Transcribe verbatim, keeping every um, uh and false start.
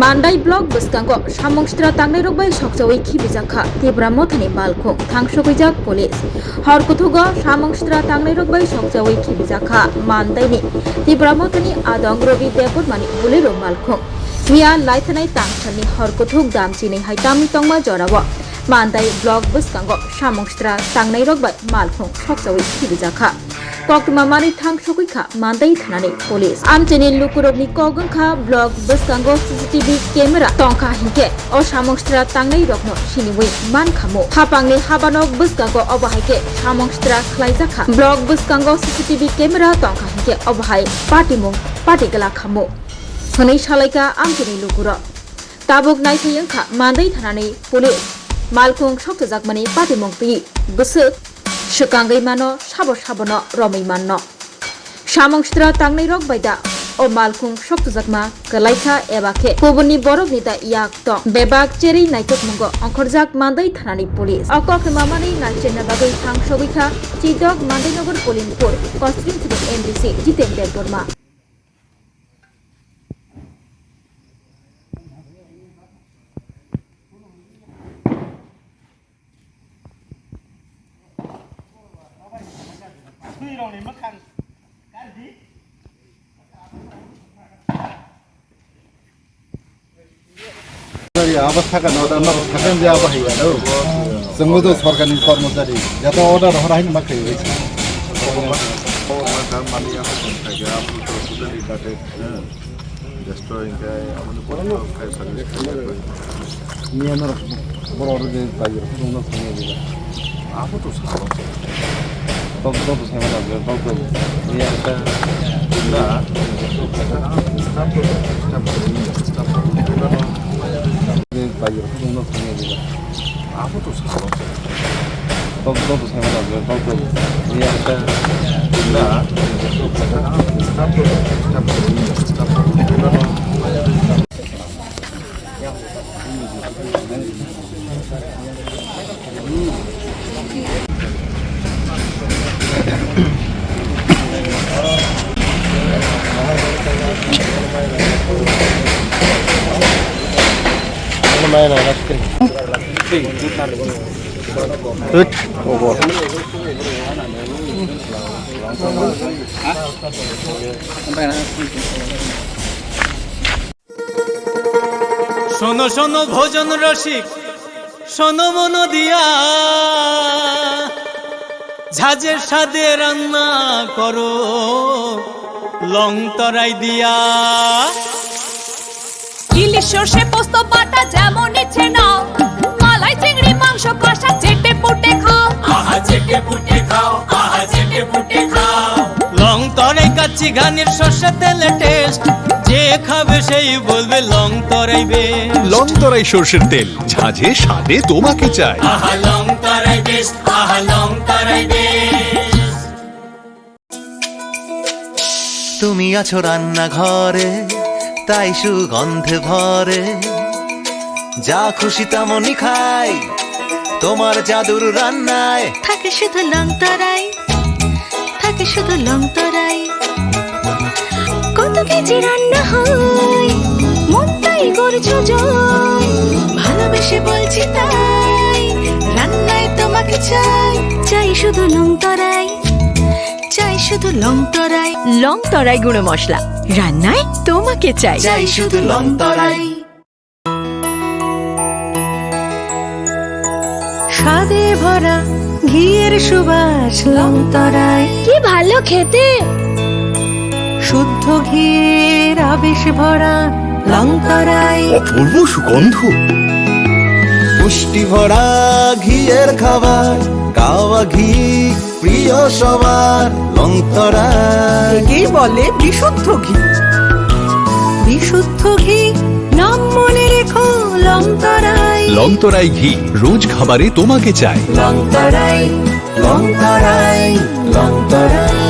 Mandai block bwskango samung sitra tangnairok bai sokjawi khibijakha Tipra Mothani malkhung, thangsoguijak police. Hor kuthugo samung sitra tangnairok bai sokjawi khibijakha Mandaini Tipra Mothani adong Robi Debbarmani Bolero malkhung. Miya laithanai tangsalni hor kuthuk damchinwi hai tamwi tongma jorao Mandai block bwskango samung sitra tangnairok bai malkhung sokjawi khibijakha. Koktwma manwi thang sogwi kha Mandai thanani police. Amchaini lukurokni kok wngkha block bwskango C C T V camera tongkha hinkhe o samung sitra tangnairokno siniwi mankhamu. Hapangni habanok bwskango obo hai khe samung sitra khlaijakha. Block bwskango C C T V camera tongkha hinkhe obo hai patimung pati glak khamu hwnwi salaikha amchaini lukurok. Tabuk naisai wngkha Mandai thanani police. Malkhung soktojakmani patimung twi bwswk swkangwi mano, sabo sabono romwi manno. Samung sitra tangnairok bai da o malkhung soktojakma kwlaikha eba khe kubunni borokni da yak tong? Bebak cherwi naitokmungo ongkhorjak Mandai thanani police. O koktwma manwi naichenna bagwi thang sogwi kha Chidok Mandainagar Polimpur constituency ni M D C Jiten Debbarma. Abo sakha no da, no sakha je abo hai ano. Chwngbo do sorkarni kormochari, jato order hora hin ma khayo. Destroy hinkhe aboni borok khai service khai. Niya norok borok rok je bai rok phone no phone ni. Abo to sa. Tok tok sai ma da tok tok. Niya ta. Na. Stop to stop to stop to. Je bai rok phone no phone ni. Abo to sa. Tok tok sai ma da tok tok. Niya ta. Na. Stop to stop to stop to. শোনো শোনো ভোজন রসিক, শোনো মন দিয়া, ঝাঁঝের স্বাদে রান্না করো লং তরাই দিয়া। ইলিশ সর্ষে পোস্ত বাটা যেমন ইচ্ছে নাও, মালাই চিংড়ি মাংস কষা চেটে পুটে খাও। আহা চেটে পুটে খাও, আহা চেটে পুটে খাও। লং তরাই কাচ্চি ঘানির সর্ষে তেলে টেস্ট, যে খাবে সেই বলবে লং তরাই বেস্ট। লং তরাই সর্ষের তেল, ঝাঁঝে স্বাদে তোমাকে চাই। আহা লং তরাই বেস্ট, আহা লং তরাই বেস্ট। তুমি আছো রান্নাঘরে, তাই সুগন্ধে ভরে। যা খুশি তেমনই খাই, তোমার জাদুর রান্নায়। থাকে শুধু লং তরাই, থাকে শুধু লং তরাই। কত কেজি রান্না হয়, মনটাই করছো জয়। ভালোবেসে বলছি তাই, রান্নায় তোমাকে চাই। চাই শুধু লং তরাই, চাই শুধু লং তরাই। লং তরাই গুঁড়ো মশলা, রান্নায় তোমাকে চাই। চাই শুধু লং তরাই। স্বাদে ভরা ঘিয়ের সুবাস লং তরাই। কি ভালো খেতে। শুদ্ধ ঘিয়ের আবেশ ভরা লং তরাই। অপূর্ব সুগন্ধ। পুষ্টি ভরা ঘিয়ের খাবার, কাওয়া ঘি প্রিয় সবার, লং তরাই। একেই বলে বিশুদ্ধ ঘি। বিশুদ্ধ ঘি, নাম মনে রেখো লং তরাই। লং তরাই ঘি, রোজ খাবারে তোমাকে চাই। লং তরাই, লং তরাই, লং তরাই।